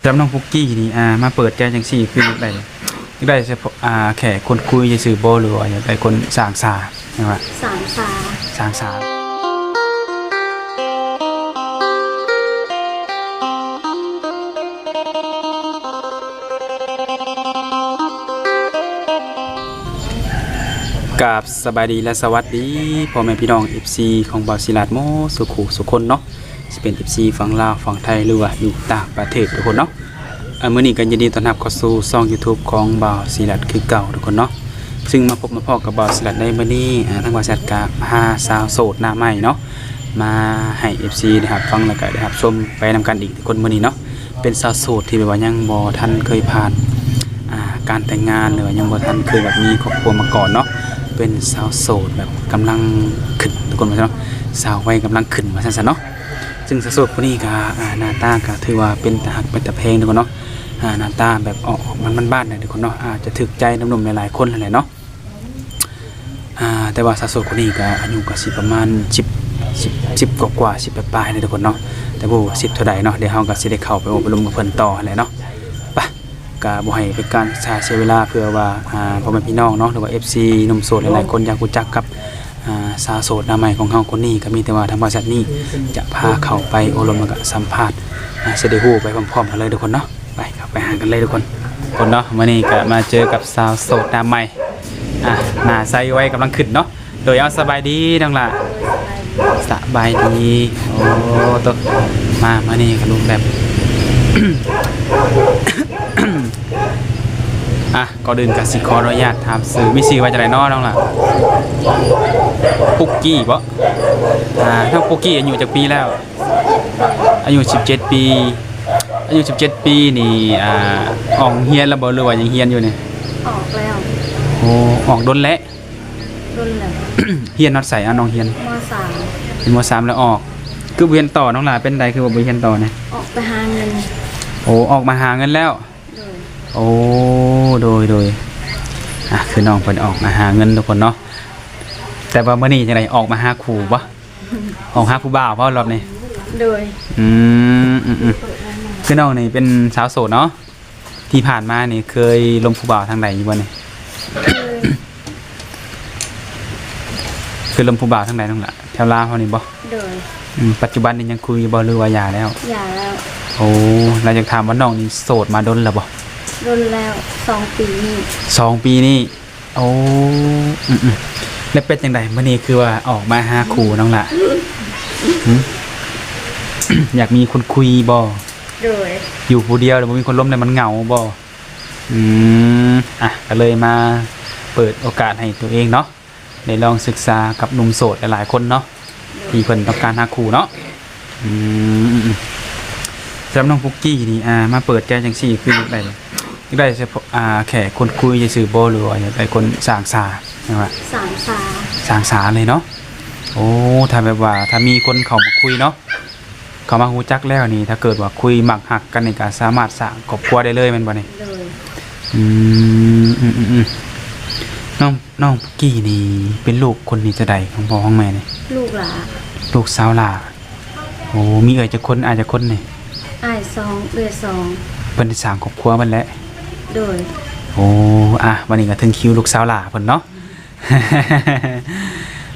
ສຳລັບນ້ອງປຸກກີ້ນີ້ ອ່າ ມາເປີດໃຈຈັ່ງຊີ້ ຄືຢາກໄດ້ ຢາກໄດ້ສະເພາະ ອ່າ ແຄ່ຄົນຄຸຍຊື່ໆບໍ່ ຫຼືວ່າຢາກໄດ້ຄົນສ້າງສາ ແມ່ນວ່າ ສ້າງສາ ສ້າງສາ. ກາບສະບາຍດີ ແລະ ສະຫວັດດີ ພໍ່ແມ່ພີ່ນ້ອງ ເອັຟຊີ ຂອງບ່າວສີລັດໝົດສູ່ຄູ່ສູ່ຄົນເນາະ. ຊິເປັນ ເອັຟຊີ ຝັ່ງລາວ ຝັ່ງໄທ ຫຼືວ່າຢູ່ຕ່າງປະເທດທຸກຄົນເນາະ. ອ່າ ມື້ນີ້ກໍຍິນດີຕ້ອນຮັບເຂົ້າສູ່ຊ່ອງ YouTube ຂອງບ່າວສີລັດຄືເກົ່າທຸກຄົນເນາະ. ຊຶ່ງມາພົບມາພໍ້ກັບບ່າວສີລັດໃນມື້ນີ້ ອ່າ ທາງບ່າວສີລັດກໍມາຫາສາວໂສດໜ້າໃໝ່ເນາະ ມາໃຫ້ ເອັຟຊີ ໄດ້ຮັບຟັງ ແລ້ວກໍໄດ້ຮັບຊົມໄປນຳກັນອີກທຸກຄົນ. ມື້ນີ້ເນາະ ເປັນສາວໂສດທີ່ແບບວ່າຍັງບໍ່ທັນເຄີຍຜ່ານ ອ່າ ການແຕ່ງງານ ຫຼືວ່າຍັງບໍ່ທັນເຄີຍແບບມີຄອບຄົວມາກ່ອນເນາະ. ເປັນສາວໂສດແບບກຳລັງຂຶ້ນທຸກຄົນວ່າຊັ້ນເນາະ ສາວໄວກຳລັງຂຶ້ນວ່າຊັ້ນຊະເນາະ. ຊຶ່ງສາວໂສດຜູ້ນີ້ກໍ ອ່າ ໜ້າຕາກໍຖືວ່າເປັນຕາຮັກເປັນຕາແພງທຸກຄົນເນາະ. ອ່າ ໜ້າຕາແບບອອກໆ ບ້ານໆ ໜ້ອຍທຸກຄົນເນາະ ອາດຈະຖືກໃຈໜຸ່ມໆ ຫຼາຍໆ ຄົນຫັ້ນແຫຼະເນາະ. ອ່າ ແຕ່ວ່າສາວໂສດຄົນນີ້ກໍອາຍຸກໍຊິປະມານສິບ ສິບ ສິບກວ່າໆ ສິບປາຍໆ ເດ້ທຸກຄົນເນາະ. ແຕ່ບໍ່ຮູ້ວ່າສິບເທົ່າໃດເນາະ ດຽວເຮົາກໍຊິໄດ້ເຂົ້າໄປໂອ້ໄປລົມກັບເພິ່ນຕໍ່ຫັ້ນແຫຼະເນາະ. ໄປ ກໍບໍ່ໃຫ້ເປັນການຊ້າເສຍເວລາ ເພື່ອວ່າ ອ່າ ພໍ່ແມ່ພີ່ນ້ອງເນາະ ຫຼືວ່າ ເອັຟຊີ ໜຸ່ມໂສດຫຼາຍໆ ຄົນຢາກຮູ້ຈັກກັບ ອ່າ ສາວໂສດໜ້າໃໝ່ຂອງເຮົາຄົນນີ້ ກໍມີແຕ່ວ່າທາງບໍລິສັດນີ້ຈະພາເຂົ້າໄປໂອ້ລົມ ແລ້ວກໍສຳພາດ ອ່າ ຊິໄດ້ຮູ້ໄປພ້ອມໆ ກັນເລີຍທຸກຄົນເນາະ. ໄປ ເຂົ້າໄປຫາກັນເລີຍທຸກຄົນ ຄົນເນາະ. ມື້ນີ້ກໍມາເຈີກັບສາວໂສດໜ້າໃໝ່ ອ່າ ໜ້າໃສໄວກຳລັງຂຶ້ນເນາະ. ໂດຍ ເອົາ ສະບາຍດີນ້ອງຫຼ້າ. ສະບາຍດີ. ໂອ້ ໂຕ ມາ ມານີ້ກໍລຸກແບບ ອ່ະ ກ່ອນອື່ນກໍຊິຂໍອະນຸຍາດຖາມຊື່ ມີຊື່ວ່າຈັ່ງໃດເນາະນ້ອງຫຼ້າ? ປຸກກີ້ບໍ? ອ່າ ນ້ອງປຸກກີ້ອາຍຸຈັກປີແລ້ວ? ອາຍຸສິບເຈັດປີ. ອາຍຸສິບເຈັດປີນີ້ ອ່າ ອອກໂຮງຮຽນແລ້ວບໍ ຫຼືວ່າຍັງຮຽນຢູ່ນີ້? ອອກແລ້ວ. ໂອ້ ອອກດົນແລ້ວ? ດົນແລ້ວ. ຮຽນຮອດໃສ? ອ່າ ນ້ອງຮຽນ ມໍສາມ. ຮຽນ ມໍສາມ ແລ້ວອອກ. ຄືບໍ່ຮຽນຕໍ່? ນ້ອງຫຼ້າເປັນໃດຄືວ່າບໍ່ຮຽນຕໍ່ນີ້? ອອກໄປຫາເງິນ. ໂອ້ ອອກມາຫາເງິນແລ້ວ. ໂດຍ. ໂອ້ ໂດຍ ໂດຍ. ອ່ະ ຄືນ້ອງເພິ່ນອອກມາຫາເງິນທຸກຄົນເນາະ. ແຕ່ວ່າມື້ນີ້ຈັ່ງໃດ ອອກມາຫາຄູ່ບໍ? ອອກຫາຜູ້ບ່າວບໍລອບນີ້? ໂດຍ. ອືມ ອືມ ອືມ. ຄືນ້ອງນີ້ເປັນສາວໂສດເນາະ? ທີ່ຜ່ານມານີ້ເຄີຍລົມຜູ້ບ່າວທາງໃດຢູ່ບໍ່ນີ້? ເຄີຍ. ເຄີຍລົມຜູ້ບ່າວທາງໃດນ້ອງຫຼ້າ? ແຖວລາວເຮົານີ້ບໍ? ໂດຍ. ອືມ ປັດຈຸບັນນີ້ຍັງຄຸຍຢູ່ບໍ່ ຫຼືວ່າຢ່າແລ້ວ? ຢ່າແລ້ວ. ໂອ້ ລະຢາກຖາມວ່ານ້ອງນີ້ໂສດມາດົນແລ້ວບໍ່? ດົນແລ້ວ ສອງປີນີ້. ສອງປີນີ້. ໂອ້ ອືມໆ ແລ້ວເປັນຈັ່ງໃດ ມື້ນີ້ຄືວ່າອອກມາຫາຄູ່ນ້ອງຫຼ້າ? ຫື? ຢາກມີຄົນຄຸຍບໍ່? ໂດຍ. ຢູ່ຜູ້ດຽວແລ້ວບໍ່ມີຄົນລົມແລ້ວມັນເຫງົາບໍ່? ອືມ ອ່ະ ກໍເລີຍມາເປີດໂອກາດໃຫ້ຕົວເອງເນາະ ໄດ້ລອງສຶກສາກັບໜຸ່ມໂສດຫຼາຍໆ ຄົນເນາະ ທີ່ເພິ່ນຕ້ອງການຫາຄູ່ເນາະ. ອືມ ສຳລັບນ້ອງປຸກກີ້ນີ້ ອ່າ ມາເປີດໃຈຈັ່ງຊີ້ ຄືຢາກໄດ້ ຢາກໄດ້ສະເພາະ ອ່າ ແຄ່ຄົນຄຸຍຊື່ໆບໍ່ ຫຼືວ່າຢາກໄດ້ຄົນສ້າງສາ ແມ່ນວ່າ ສ້າງສາ ສ້າງສາເລີຍເນາະ? ໂອ້ ຖ້າແບບວ່າ ຖ້າມີຄົນເຂົ້າມາຄຸຍເນາະ ເຂົ້າມາຮູ້ຈັກແລ້ວນີ້ ຖ້າເກີດວ່າຄຸຍມັກຮັກກັນນີ້ ກໍສາມາດສ້າງຄອບຄົວໄດ້ເລີຍແມ່ນບໍ່ນີ້? ໂດຍ. ອືມ ອືມໆ ນ້ອງ ນ້ອງປຸກກີ້ນີ້ເປັນລູກຄົນທີເທົ່າໃດຂອງພໍ່ຂອງແມ່ນີ້? ລູກຫຼ້າ ລູກສາວຫຼ້າ. ໂອ້ ມີເອື້ອຍຈັກຄົນ ອ້າຍຈັກຄົນນີ້? ອ້າຍສອງ ເອື້ອຍສອງ. ເພິ່ນໄດ້ສ້າງຄອບຄົວເບິດແລ້ວ? ໂດຍ. ໂອ້ ອ່ະ ບັດນີ້ກໍເຖິງຄິວລູກສາວຫຼ້າເພິ່ນເນາະ.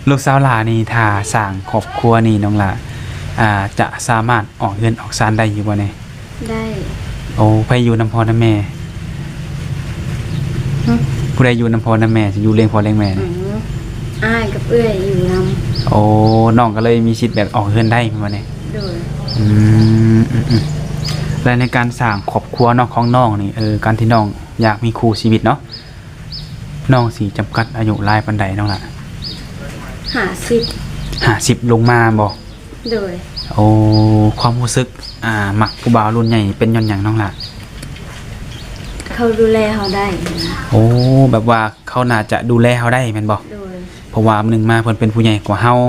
ລູກສາວຫຼ້ານີ້ ຖ້າສ້າງຄອບຄົວນີ້ ນ້ອງຫຼ້າ ອ່າ ຈະສາມາດອອກເຮືອນອອກຊານໄດ້ຢູ່ບໍ່ນີ້? ໄດ້. ໂອ້ ໃຜຢູ່ນຳພໍ່ນຳແມ່? ຫຶ? ຜູ້ໃດຢູ່ນຳພໍ່ນຳແມ່ ຊິຢູ່ລ້ຽງພໍ່ລ້ຽງແມ່ນີ້? ອືມ ອ້າຍກັບເອື້ອຍຢູ່ນຳ. ໂອ້ ນ້ອງກໍເລີຍມີສິດແບບອອກເຮືອນໄດ້ແມ່ນບໍ່ນີ້? ໂດຍ. ອືມ ອືມໆ ແລະ ໃນການສ້າງຄອບຄົວເນາະ ຂອງນ້ອງນີ້ ເອີ ການທີ່ນ້ອງຢາກມີຄູ່ຊີວິດເນາະ ນ້ອງຊິຈຳກັດອາຍຸຫຼາຍປານໃດນ້ອງຫຼ້າ? ຫ້າສິບ. ຫ້າສິບລົງມາບໍ່? ໂດຍ. ໂອ້ ຄວາມຮູ້ສຶກ ອ່າ ມັກຜູ້ບ່າວລຸ້ນໃຫຍ່ເປັນຍ້ອນຫຍັງນ້ອງຫຼ້າ? ເຂົາດູແລເຮົາໄດ້. ໂອ້ ແບບວ່າເຂົາໜ້າຈະດູແລເຮົາໄດ້ແມ່ນບໍ່? ໂດຍ. ເພາະວ່າໜຶ່ງມາເພິ່ນເປັນຜູ້ໃຫຍ່ກວ່າເຮົາ ໂດ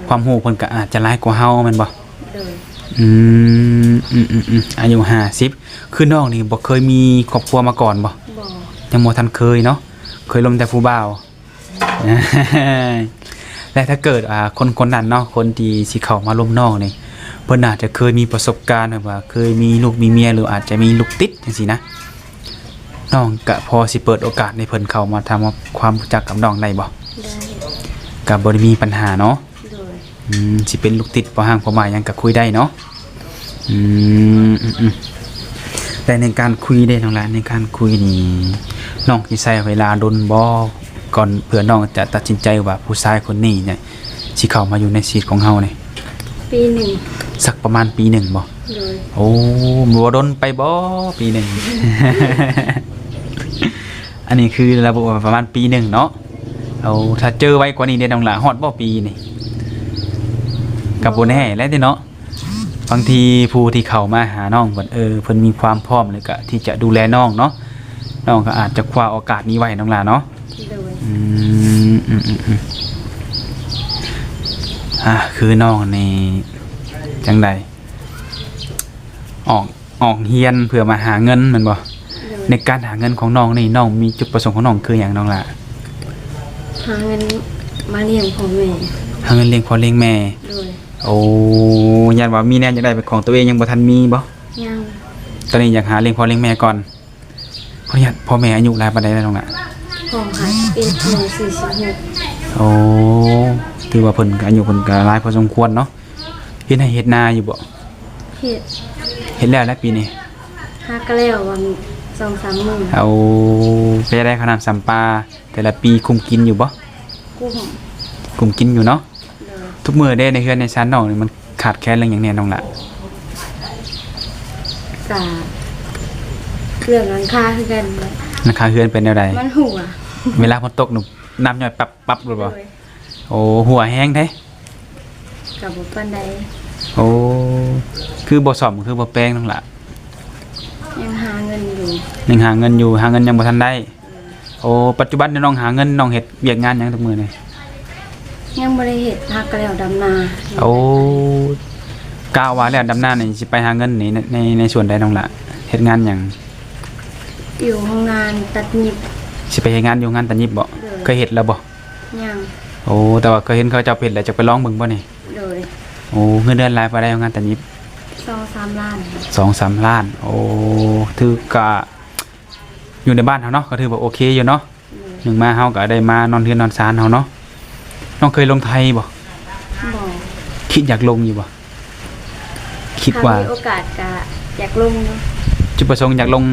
ຍ. ຄວາມຮູ້ເພິ່ນກໍອາດຈະຫຼາຍກວ່າເຮົາແມ່ນບໍ່? ໂດຍ. ອືມ ອືມໆ ອາຍຸຫ້າສິບ ຄືນ້ອງນີ້ບໍ່ເຄີຍມີຄອບຄົວມາກ່ອນບໍ່? ບໍ່. ຍັງບໍ່ທັນເຄີຍເນາະ ເຄີຍລົມແຕ່ຜູ້ບ່າວ. ແລະ ຖ້າເກີດ ອ່າ ຄົນຄົນນັ້ນເນາະ ຄົນທີ່ຊິເຂົ້າມາລົມນ້ອງນີ້ ເພິ່ນອາດຈະເຄີຍມີປະສົບການ ແບບວ່າເຄີຍມີລູກມີເມຍ ຫຼືອາດຈະມີລູກຕິດຈັ່ງຊີ້ນະ. ນ້ອງກະພໍຊິເປີດໂອກາດໃຫ້ເພິ່ນເຂົ້າມາທຳຄວາມຮູ້ຈັກກັບນ້ອງໄດ້ບໍ່? ໄດ້. ກະບໍ່ໄດ້ມີບັນຫາເນາະ. ໂດຍ. ອືມ ຊິເປັນລູກຕິດພໍ່ຮ້າງພໍ່ໝ້າຫຍັງກະຄຸຍໄດ້ເນາະ. ອືມ ອືມໆ ແຕ່ໃນການຄຸຍເດ້ນ້ອງຫຼ້າ ໃນການຄຸຍນີ້ ນ້ອງຊິໃຊ້ເວລາດົນບໍ່ ກ່ອນເພື່ອນ້ອງຈະຕັດສິນໃຈວ່າຜູ້ຊາຍຄົນນີ້ນີ້ຊິເຂົ້າມາຢູ່ໃນຊີວິດຂອງເຮົານີ້? ປີໜຶ່ງ. ສັກປະມານປີໜຶ່ງບໍ່? ໂດຍ. ໂອ້ ບໍ່ດົນໄປບໍ່ປີໜຶ່ງ? ອັນນີ້ຄືລະບຸວ່າປະມານປີໜຶ່ງເນາະ. ເອົາ ຖ້າເຈີໄວກວ່ານີ້ເດ້ນ້ອງຫຼ້າ ຮອດບໍ່ປີນີ້? ກະບໍ່ແນ່ແຫຼະຕິເນາະ. ບາງທີຜູ້ທີ່ເຂົ້າມາຫານ້ອງເພິ່ນ ເອີ ເພິ່ນມີຄວາມພ້ອມ ແລ້ວກະທີ່ຈະດູແລນ້ອງເນາະ ນ້ອງກໍອາດຈະຄວ້າໂອກາດນີ້ໄວ້ນ້ອງຫຼ້າເນາະ. ໂດຍ. ອືມ ອືມໆໆ ອ່າ ຄືນ້ອງນີ້ຈັ່ງໃດ ອອກ ອອກຮຽນເພື່ອມາຫາເງິນແມ່ນບໍ່? ໂດຍ. ໃນການຫາເງິນຂອງນ້ອງນີ້ ນ້ອງມີຈຸດປະສົງຂອງນ້ອງຄືຫຍັງນ້ອງຫຼ້າ? ຫາເງິນມາລ້ຽງພໍ່ແມ່. ຫາເງິນລ້ຽງພໍ່ລ້ຽງແມ່. ໂດຍ. ໂອ້ ຢ້ານວ່າມີແນວຢາກໄດ້ເປັນຂອງຕົວເອງ ຍັງບໍ່ທັນມີບໍ່? ຍັງ. ຕອນນີ້ຢາກຫາລ້ຽງພໍ່ລ້ຽງແມ່ກ່ອນ. ຂໍອະນຸຍາດ ພໍ່ແມ່ອາຍຸຫຼາຍປານໃດແລ້ວນ້ອງຫຼ້າ? ພໍ່ຫ້າສິບເອັດ ແມ່ສີ່ສິບຫົກ. ໂອ້ ຖືວ່າເພິ່ນກະອາຍຸເພິ່ນກະຫຼາຍພໍສົມຄວນເນາະ. ເຮັດໄຮ່ເຮັດນາຢູ່ບໍ່? ເຮັດ. ເຮັດແລ້ວແຫຼະປີນີ້? ຫາກະແລ້ວວັນສອງສາມມື້. ໂອ້ ເປັນຈັ່ງໃດ ເຂົ້ານ້ຳຊຳປາ ແຕ່ລະປີກຸ້ມກິນຢູ່ບໍ່? ກຸ້ມ. ກຸ້ມກິນຢູ່ເນາະ. ໂດຍ. ທຸກມື້ເດ້ ໃນເຮືອນໃນຊານນ້ອງນີ້ ມັນຂາດແຄນເລື່ອງຫຍັງແດ່ນ້ອງຫຼ້າ? ກະເລື່ອງຫຼັງຄາຄືກັນ. ຫຼັງຄາເຮືອນເປັນແນວໃດ? ມັນຮົ່ວ. ເວລາຝົນຕົກນີ້ ນ້ຳຍ້ອຍປັບໆໂລດບໍ່? ໂດຍ. ໂອ້ ຮົ່ວແຮງແທ້. ກະບໍ່ປານໃດ. ໂອ້ ຄືບໍ່ສ້ອມ ຄືບໍ່ແປງນ້ອງຫຼ້າ? ຍັງຫາເງິນຢູ່. ຍັງຫາເງິນຢູ່ ຫາເງິນຍັງບໍ່ທັນໄດ້. ໂອ້ ປັດຈຸບັນນີ້ນ້ອງຫາເງິນ ນ້ອງເຮັດວຽກງານຫຍັງທຸກມື້ນີ້? ຍັງບໍ່ໄດ້ເຮັດ ຫາກະແລ້ວດຳນາ. ໂອ້ ກະວ່າແລ້ວດຳນານີ້ ຊິໄປຫາເງິນນີ້ ໃນ ໃນ ໃນສ່ວນໃດນ້ອງຫຼ້າ? ເຮັດງານຫຍັງ? ຢູ່ໂຮງງານຕັດຫຍິບ. ຊິໄປເຮັດງານຢູ່ໂຮງງານຕັດຫຍິບບໍ່? ໂດຍ. ເຄີຍເຮັດແລ້ວບໍ່? ຍັງ. ໂອ້ ແຕ່ວ່າເຄີຍເຫັນເຂົາເຈົ້າເຮັດແລ້ວ ຈະໄປລອງເບິ່ງບໍ່ນີ້? ໂດຍ. ໂອ້ ເງິນເດືອນຫຼາຍປານໃດໂຮງງານຕັດຫຍິບ? ສອງສາມລ້ານ. ສອງສາມລ້ານ. ໂອ້ ຖືກະ ຢູ່ໃນບ້ານເຮົາເນາະ ກໍຖືວ່າໂອເຄຢູ່ເນາະ. ໂດຍ. ໜຶ່ງມາເຮົາກໍໄດ້ມານອນເຮືອນນອນຊານເຮົາເນາະ. ນ້ອງເຄີຍລົງໄທບໍ່? ບໍ່. ຄິດຢາກລົງຢູ່ບໍ່? ຄິດວ່າ ຖ້າມີໂອກາດກໍຢາກລົງຢູ່. ຈຸດປະສົງຢາກລົງ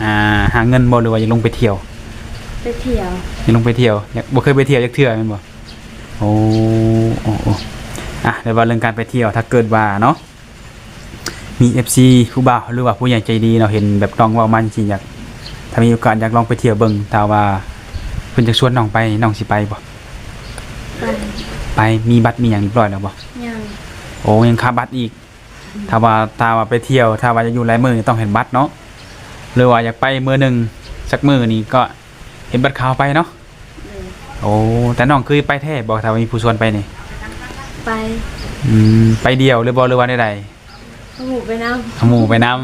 ອ່າ ຫາເງິນບໍ່ ຫຼືວ່າຢາກລົງໄປທ່ຽວ? ໄປທ່ຽວ. ຢາກລົງໄປທ່ຽວ. ຢາກ ບໍ່ເຄີຍໄປທ່ຽວຈັກເທື່ອແມ່ນບໍ່? ໂອ້ ໂອ້ ໂອ້ ອ່ະ ແລ້ວເວົ້າເລື່ອງການໄປທ່ຽວ ຖ້າເກີດວ່າເນາະ ມີເອັຟຊີ ຜູ້ບ່າວ ຫຼືວ່າຜູ້ໃຫຍ່ໃຈດີເນາະ ເຫັນແບບນ້ອງເວົ້າມາຈັ່ງຊີ້ ຢາກ ຖ້າມີໂອກາດຢາກລອງໄປທ່ຽວເບິ່ງ ຖ້າວ່າເພິ່ນຈະຊວນນ້ອງໄປ ນ້ອງຊິໄປບໍ່? ໄປ. ໄປ. ມີບັດມີຫຍັງຮຽບຮ້ອຍແລ້ວບໍ່? ຍັງ. ໂອ້ ຍັງຄາບັດອີກ. ຖ້າວ່າ ຖ້າວ່າໄປທ່ຽວ ຖ້າວ່າຢາກຢູ່ຫຼາຍມື້ນີ້ຕ້ອງເຫັນບັດເນາະ ຫຼືວ່າຢາກໄປມື້ໜຶ່ງ ສັກມື້ນີ້ກໍເຫັນບັດຂາວໄປເນາະ. ໂດຍ. ໂອ້ ແຕ່ນ້ອງເຄີຍໄປແທ້ບໍ່ ຖ້າວ່າມີຜູ້ຊວນໄປນີ້? ໄປ. ອືມ ໄປດຽວເລີຍບໍ່ ຫຼືວ່າແນວໃດ? ເອົາໝູ່ໄປນຳ. ເອົາໝູ່ໄປນຳ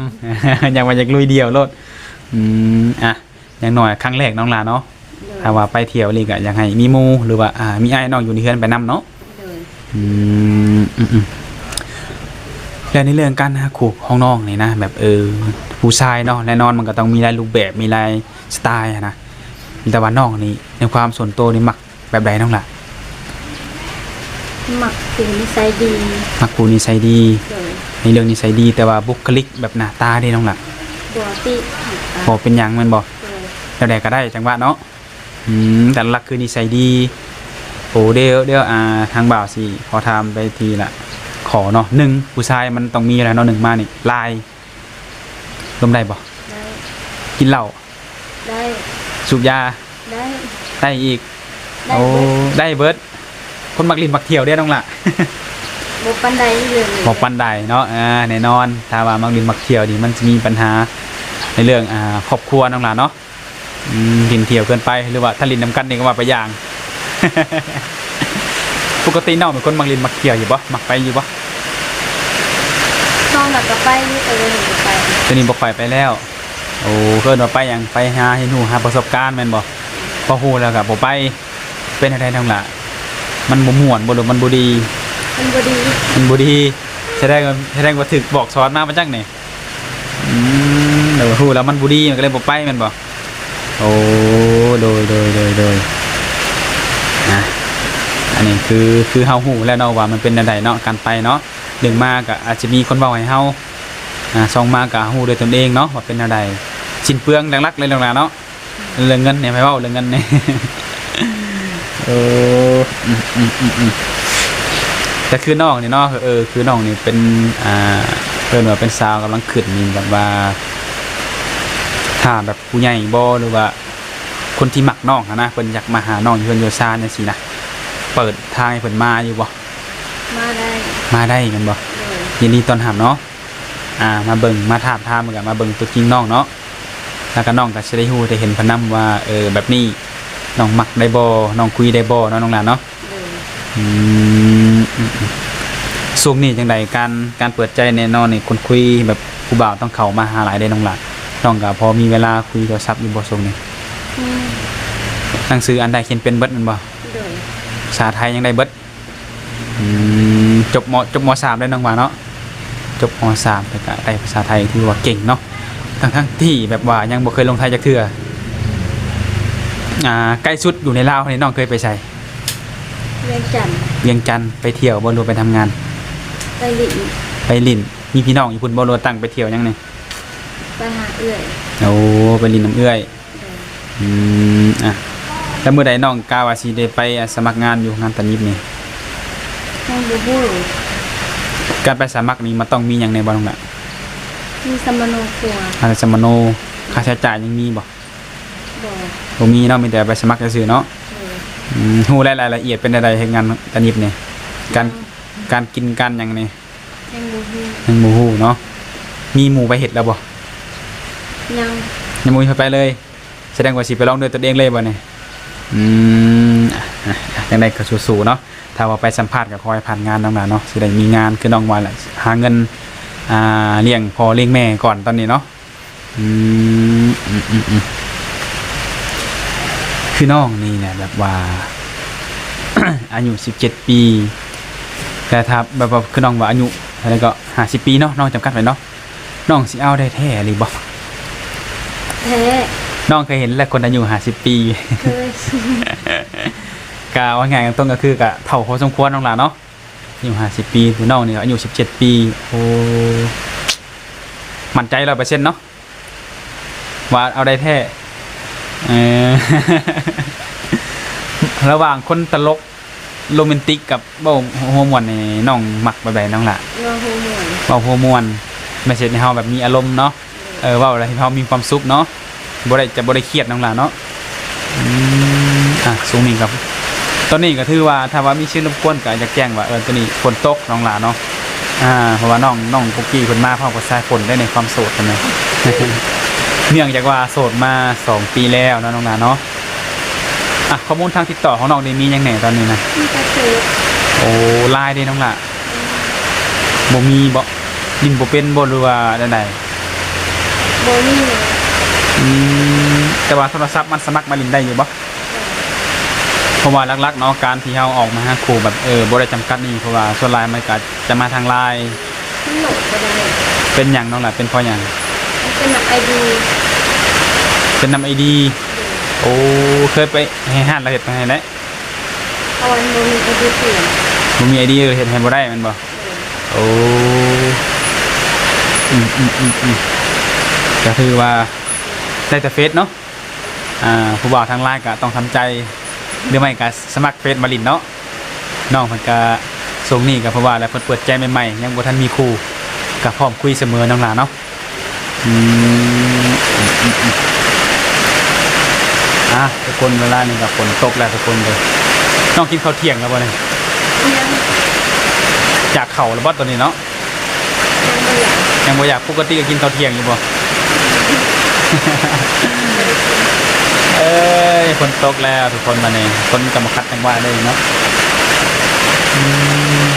ຢ້ານວ່າຢາກລຸຍດຽວໂລດ. ອືມ ອ່ະ ຢ່າງໜ້ອຍຄັ້ງແລກນ້ອງຫຼ້າເນາະ. ໂດຍ. ຖ້າວ່າໄປທ່ຽວອີ່ຫຼີກໍຢາກໃຫ້ມີໝູ່ ຫຼືວ່າ ອ່າ ມີອ້າຍນ້ອງຢູ່ໃນເຮືອນໄປນຳເນາະ. ໂດຍ. ອືມ ອືມໆ ແລ້ວໃນເລື່ອງການຫາຄູ່ຂອງນ້ອງນີ້ນະ ແບບ ເອີ ຜູ້ຊາຍເນາະ ແນ່ນອນມັນກໍຕ້ອງມີຫຼາຍຮູບແບບ ມີຫຼາຍສະໄຕຫັ້ນນະ ແຕ່ວ່ານ້ອງນີ້ໃນຄວາມສ່ວນໂຕນີ້ມັກ ແບບໃດນ້ອງຫຼ້າ? ມັກຜູ້ນິໄສດີ. ມັກຜູ້ນິໄສດີ. ໂດຍ. ໃນເລື່ອງນິໄສດີ ແຕ່ວ່າບຸກຄະລິກແບບໜ້າຕາເດ້ນ້ອງຫຼ້າ? ບໍ່ຕິ. ບໍ່ເປັນຫຍັງແມ່ນບໍ່? ໂດຍ. ແນວໃດກໍໄດ້ ຈັງຫວະເນາະ. ອືມ ແຕ່ຫຼັກຄືນິໄສດີ. ໂອ້ ດຽວ ດຽວ ອ່າ ທາງບ່າວຊິຂໍຖາມໄປທີລະຂໍ້ເນາະ. ໜຶ່ງ ຜູ້ຊາຍມັນຕ້ອງມີຢູ່ແລ້ວເນາະ ໜຶ່ງມານີ້ ລາຍ ລົມໄດ້ບໍ່? ໄດ້. ກິນເຫຼົ້າ? ໄດ້. ສູບຢາ? ໄດ້. ໄດ້ອີກ? ໄດ້ເບິດ. ໂອ້ ໄດ້ເບິດ. ຄົນມັກຫຼິ້ນມັກທ່ຽວເດ້ນ້ອງຫຼ້າ? ບໍ່ປານໃດເລີຍ. ບໍ່ປານໃດເນາະ. ອ່າ ແນ່ນອນ ຖ້າວ່າມັກຫຼິ້ນມັກທ່ຽວນີ້ ມັນຈະມີບັນຫາໃນເລື່ອງ ອ່າ ຄອບຄົວນ້ອງຫຼ້າເນາະ. ອືມ ຫຼິ້ນທ່ຽວເກີນໄປ ຫຼືວ່າຖ້າຫຼິ້ນນຳກັນນີ້ກໍວ່າໄປຢ່າງ. ປົກກະຕິນ້ອງເປັນຄົນມັກຫຼິ້ນມັກທ່ຽວຢູ່ບໍ່? ມັກໄປຢູ່ບໍ່? ນ້ອງນະກໍໄປຢູ່ ແຕ່ດຽວນີ້ບໍ່ໄປ. ດຽວນີ້ບໍ່ຄ່ອຍໄປແລ້ວ. ໂອ້ ເອີ້ນວ່າໄປຫຍັງ? ໄປຫາຮຽນຮູ້ ຫາປະສົບການແມ່ນບໍ່? ພໍຮູ້ແລ້ວກໍບໍ່ໄປ. ເປັນແນວໃດນ້ອງຫຼ້າ? ມັນບໍ່ມ່ວນບໍ່ ຫຼືມັນບໍ່ດີ? ມັນບໍ່ດີ. ມັນບໍ່ດີ. ສະແດງວ່າ ສະແດງວ່າຖືກບອກສອນມາບໍ່ຈັກນີ້. ອືມ ໂດຍ ຮູ້ແລ້ວມັນບໍ່ດີ ມັນກໍເລີຍບໍ່ໄປແມ່ນບໍ່? ໂອ້ ໂດຍ ໂດຍ ໂດຍ ໂດຍ ອາ ອັນນີ້ຄື ຄືເຮົາຮູ້ແລ້ວເນາະວ່າມັນເປັນແນວໃດເນາະ ການໄປເນາະ. ໜຶ່ງມາກໍອາດຈະມີຄົນເວົ້າໃຫ້ເຮົາ ອາ ສອງມາກໍຮູ້ດ້ວຍຕົນເອງເນາະວ່າເປັນແນວໃດ. ສິ້ນເປືອງຫຼັກໆເລີຍນ້ອງຫຼ້າເນາະ. ເລື່ອງເງິນນີ້ໃຜເວົ້າເລື່ອງເງິນນີ້? ໂອ້ ອືມໆໆໆ ແຕ່ຄືນ້ອງນີ້ເນາະ ເອີ ຄືນ້ອງນີ້ເປັນ ອ່າ ເອີ້ນວ່າເປັນສາວກຳລັງຂຶ້ນນີ້ ແບບວ່າ ຖ້າແບບຜູ້ໃຫຍ່ບໍ່ ຫຼືວ່າຄົນທີ່ມັກນ້ອງຫັ້ນນະ ເພິ່ນຢາກມາຫານ້ອງຢູ່ເຮືອນຢູ່ຊານຈັ່ງຊີ້ນະ ເປີດທາງໃຫ້ເພິ່ນມາຢູ່ບໍ່? ມາໄດ້ ມາໄດ້ແມ່ນບໍ່? ໂດຍ ຍິນດີຕ້ອນຮັບເນາະ. ອ່າ ມາເບິ່ງ ມາທາບທາມ ແລ້ວກໍມາເບິ່ງຕົວຈິງນ້ອງເນາະ ແລ້ວກໍນ້ອງກໍຊິໄດ້ຮູ້ໄດ້ເຫັນເພິ່ນນຳວ່າ ເອີ ແບບນີ້ນ້ອງມັກໄດ້ບໍ່ ນ້ອງຄຸຍໄດ້ບໍ່ເນາະ ນ້ອງຫຼ້າເນາະ. ໂດຍ ອືມ ອືມ ອືມ ຊ່ວງນີ້ຈັ່ງໃດ ການ ການເປີດໃຈແນ່ນອນນີ້ ຄົນຄຸຍແບບຜູ້ບ່າວຕ້ອງເຂົ້າມາຫາຫຼາຍເດ້ນ້ອງຫຼ້າ. ນ້ອງກໍພໍມີເວລາຄຸຍໂທລະສັບຢູ່ບໍ່ຊ່ວງນີ້? ອືມ ໜັງສືອ່ານໄດ້ຂຽນເປັນເບິດແມ່ນບໍ່? ໂດຍ ພາສາໄທຍັງໄດ້ເບິດ. ອືມ ຈົບ ມ ຈົບ ມ ສາມ ແລ້ວນ້ອງວ່າເນາະ ຈົບ ມ ສາມ ແລ້ວກະໄດ້ພາສາໄທ ຖືວ່າເກັ່ງເນາະ ທັງໆທີ່ແບບວ່າຍັງບໍ່ເຄີຍລົງໄທຈັກເທື່ອ. ອ່າ ໃກ້ສຸດຢູ່ໃນລາວນີ້ ນ້ອງເຄີຍໄປໃສ? ວຽງຈັນ ວຽງຈັນ. ໄປທ່ຽວບໍ່ ຫຼືໄປທຳງານ? ໄປຫຼິ້ນ ໄປຫຼິ້ນ. ມີພີ່ນ້ອງຢູ່ພຸ້ນບໍ່ ຫຼືວ່າຕັ້ງໄປທ່ຽວຫຍັງນີ້? ໄປຫາເອື້ອຍ. ໂອ້ ໄປຫຼິ້ນນຳເອື້ອຍ. ໂດຍ ອືມ ອ່ະ ແລ້ວມື້ໃດນ້ອງກະວ່າຊິໄດ້ໄປ ອ່າ ສະໝັກງານຢູ່ໂຮງງານຕັດຫຍິບນີ້? ຍັງບໍ່ຮູ້. ການໄປສະໝັກນີ້ມັນຕ້ອງມີຫຍັງແດ່ບໍ່ນ້ອງລະ? ມີສຳມະໂນຄົວ. ອ່າ ສຳມະໂນ. ຄ່າໃຊ້ຈ່າຍຍັງມີບໍ່? ບໍ່ ບໍ່ມີເນາະ ມີແຕ່ໄປສະໝັກຊື່ໆເນາະ. ໂດຍ ອືມ ຮູ້ລາຍລະອຽດເປັນແນວໃດ ເຮັດງານຕັດຫຍິບນີ້? ການ ຍັງ ການກິນການຫຍັງນີ້? ຍັງບໍ່ຮູ້ ຍັງບໍ່ຮູ້ເນາະ. ມີໝູ່ໄປເຮັດແລ້ວບໍ່? ຍັງ ຍັງບໍ່ມີໃຜໄປເລີຍ. ສະແດງວ່າຊິໄປລອງດ້ວຍຕົນເອງເລີຍບໍ່ນີ້? ອືມ ອ່ະ ຈັ່ງໃດກໍສູ້ໆເນາະ. ຖ້າວ່າໄປສຳພາດກໍຂໍໃຫ້ຜ່ານງານນ້ອງຫຼ້າເນາະ ຊິໄດ້ມີງານຄືນ້ອງວ່າແຫຼະ ຫາເງິນ ອ່າ ລ້ຽງພໍ່ລ້ຽງແມ່ກ່ອນຕອນນີ້ເນາະ. ອືມ ອືມໆໆ ຄືນ້ອງນີ້ແຫຼະ ແບບວ່າ ອາຍຸສິບເຈັດປີ ແຕ່ຖ້າແບບວ່າ ຄືນ້ອງວ່າອາຍຸເທົ່າໃດກໍ ຫ້າສິບປີເນາະ ນ້ອງຈຳກັດໄວ້ເນາະ. ນ້ອງຊິເອົາໄດ້ແທ້ອີ່ຫຼີບໍ່? ແທ້. ນ້ອງເຄີຍເຫັນແລ້ວຄົນອາຍຸຫ້າສິບປີ? ເຄີຍ. ກະເວົ້າງ່າຍໆ ຕົງໆ ກໍຄືກະເຖົ້າພໍສົມຄວນນ້ອງຫຼ້າເນາະ ອາຍຸຫ້າສິບປີ ຜູ້ນ້ອງນີ້ອາຍຸສິບເຈັດປີ. ໂອ້ ໝັ້ນໃຈຮ້ອຍເປີເຊັນເນາະ ວ່າເອົາໄດ້ແທ້. ເອີ ລະຫວ່າງຄົນຕະຫຼົກ ໂຣແມນຕິກກັບເວົ້າຫົວມ່ວນນີ້ ນ້ອງມັກແບບໃດນ້ອງຫຼ້າ? ເວົ້າຫົວມ່ວນ. ເວົ້າຫົວມ່ວນ ແມ່ນເຮັດໃຫ້ເຮົາແບບມີອາລົມເນາະ. ເອີ ເວົ້າແລ້ວເຮົາມີຄວາມສຸກເນາະ ບໍ່ໄດ້ ຈະບໍ່ໄດ້ຄຽດນ້ອງຫຼ້າເນາະ. ອືມ ອ່ະ ຊ່ວງນີ້ກໍ ຕອນນີ້ກໍຖືວ່າ ຖ້າວ່າມີສຽງລົບກວນກໍຢາກແຈ້ງວ່າ ເອີ ຕອນນີ້ຝົນຕົກນ້ອງຫຼ້າເນາະ. ອ່າ ເພາະວ່ານ້ອງ ນ້ອງປຸກກີ້ເພິ່ນມາພ້ອມກັບສາຍຝົນໄດ້ໃນຄວາມໂສດເພິ່ນນະ ເນື່ອງຈາກວ່າໂສດມາສອງປີແລ້ວເນາະນ້ອງຫຼ້າເນາະ. ອ່ະ ຂໍ້ມູນທາງຕິດຕໍ່ຂອງນ້ອງນີ້ມີຫຍັງແດ່ຕອນນີ້ນະ? ມີແຕ່ເຟສ. ໂອ້ ລາຍເດ້ນ້ອງຫຼ້າ? ບໍ່ມີບໍ? ຫຼິ້ນບໍ່ເປັນບໍ ຫຼືວ່າແນວໃດ? ບໍ່ມີ. ອືມ ແຕ່ວ່າໂທລະສັບມັນສະໝັກມາຫຼິ້ນໄດ້ຢູ່ບໍ? ເພາະວ່າຫຼັກໆເນາະ ການທີ່ເຮົາອອກມາຫາຄູ່ແບບ ເອີ ບໍ່ໄດ້ຈຳກັດນີ້ ເພາະວ່າສ່ວນຫຼາຍມັນກະຈະມາທາງລາຍ. ມັນໂຫຼດບໍ່ໄດ້. ເປັນຫຍັງນ້ອງຫຼ້າ? ເປັນເພາະຫຍັງ? ມັນເປັນນຳໄອດີ. ເປັນນຳໄອດີ. ໂດຍ. ໂອ້ ເຄີຍໄປໃຫ້ຮ້ານລາວເຮັດໃຫ້ແລ້ວ? ເພາະວ່າມັນບໍ່ມີໄອດີປ່ຽນ. ບໍ່ມີໄອດີເຮັດໃຫ້ບໍ່ໄດ້ແມ່ນບໍ່? ໂດຍ. ໂອ້ ອືມໆໆໆ ກໍຖືວ່າໄດ້ແຕ່ເຟສເນາະ. ອ່າ ຜູ້ບ່າວທາງລາຍກໍຕ້ອງທຳໃຈ ຫຼືໄມ່ກໍສະໝັກເຟສມາຫຼິ້ນເນາະ. ນ້ອງເພິ່ນກໍຊ່ວງນີ້ກໍເພາະວ່າແຫຼະ ເພິ່ນເປີດໃຈໃໝ່ໆ ຍັງບໍ່ທັນມີຄູ່ ກໍພ້ອມຄຸຍສະເໝີນ້ອງຫຼ້າເນາະ. ອືມ ອ່າ ທຸກຄົນ ເວລານີ້ກໍຝົນຕົກແລ້ວທຸກຄົນເດີ. ນ້ອງກິນເຂົ້າທ່ຽງແລ້ວບໍ່ນີ້? ຍັງ. ຢາກເຂົ້າແລ້ວບໍ່ຕອນນີ້ເນາະ? ຍັງບໍ່ຢາກ. ຍັງບໍ່ຢາກ. ປົກກະຕິກໍກິນເຂົ້າທ່ຽງຢູ່ບໍ່? ເອີຍ ຝົນຕົກແລ້ວທຸກຄົນ ບາດນີ້ຝົນກໍມາຂັດຈັງຫວະເລີຍເນາະ. ອືມ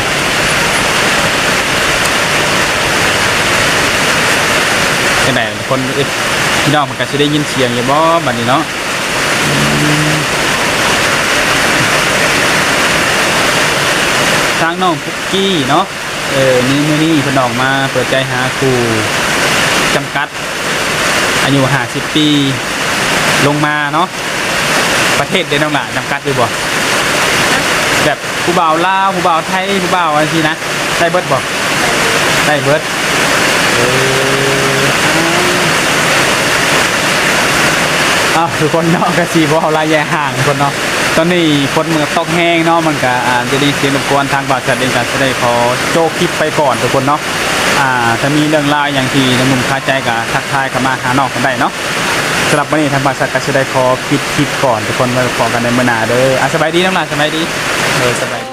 ຈັ່ງໃດທຸກຄົນ ເອີ ພີ່ນ້ອງເພິ່ນກໍຊິໄດ້ຍິນສຽງຢູ່ບໍ່ບາດນີ້ເນາະ? ອືມ ທາງນ້ອງປຸກກີ້ເນາະ ເອີ ນີ້ ມື້ນີ້ເພິ່ນອອກມາເປີດໃຈຫາຄູ່ຈຳກັດ ອາຍຸຫ້າສິບປີລົງມາເນາະ. ປະເທດເດ້ນ້ອງຫຼ້າ ຈຳກັດຢູ່ບໍ່? ແບບຜູ້ບ່າວລາວ ຜູ້ບ່າວໄທ ຜູ້ບ່າວອັນຊີ້ນະ ໄດ້ເບິດບໍ່? ໄດ້ເບິດ. ເອີ ເອົ້າ ທຸກຄົນເນາະ ກະຊິບໍ່ເວົ້າຫຼາຍຢາຍຫ່າງທຸກຄົນເນາະ. ຕອນນີ້ຝົນມັນກະຕົກແຮງເນາະ ມັນກະອາດຈະໄດ້ຍິນສຽງລົບກວນ. ທາງບ່າວແຊດເອງກະຊິໄດ້ຂໍໂຈະຄລິບໄປກ່ອນທຸກຄົນເນາະ. ອາ ຖ້າມີເລື່ອງລາວຫຍັງທີ່ໜຸ່ມໆຄາໃຈກະທັກທາຍເຂົ້າມາຫານ້ອງເພິ່ນໄດ້ເນາະ. ສຳລັບມື້ນີ້ທາງບ່າວແຊດກະຊິໄດ້ຂໍປິດຄລິບກ່ອນທຸກຄົນ ໄວ້ພໍ້ກັນໃນມື້ໜ້າເດີ. ອາ ສະບາຍດີນ້ອງຫຼ້າ ສະບາຍດີ. ໂດຍ ສະບາຍ.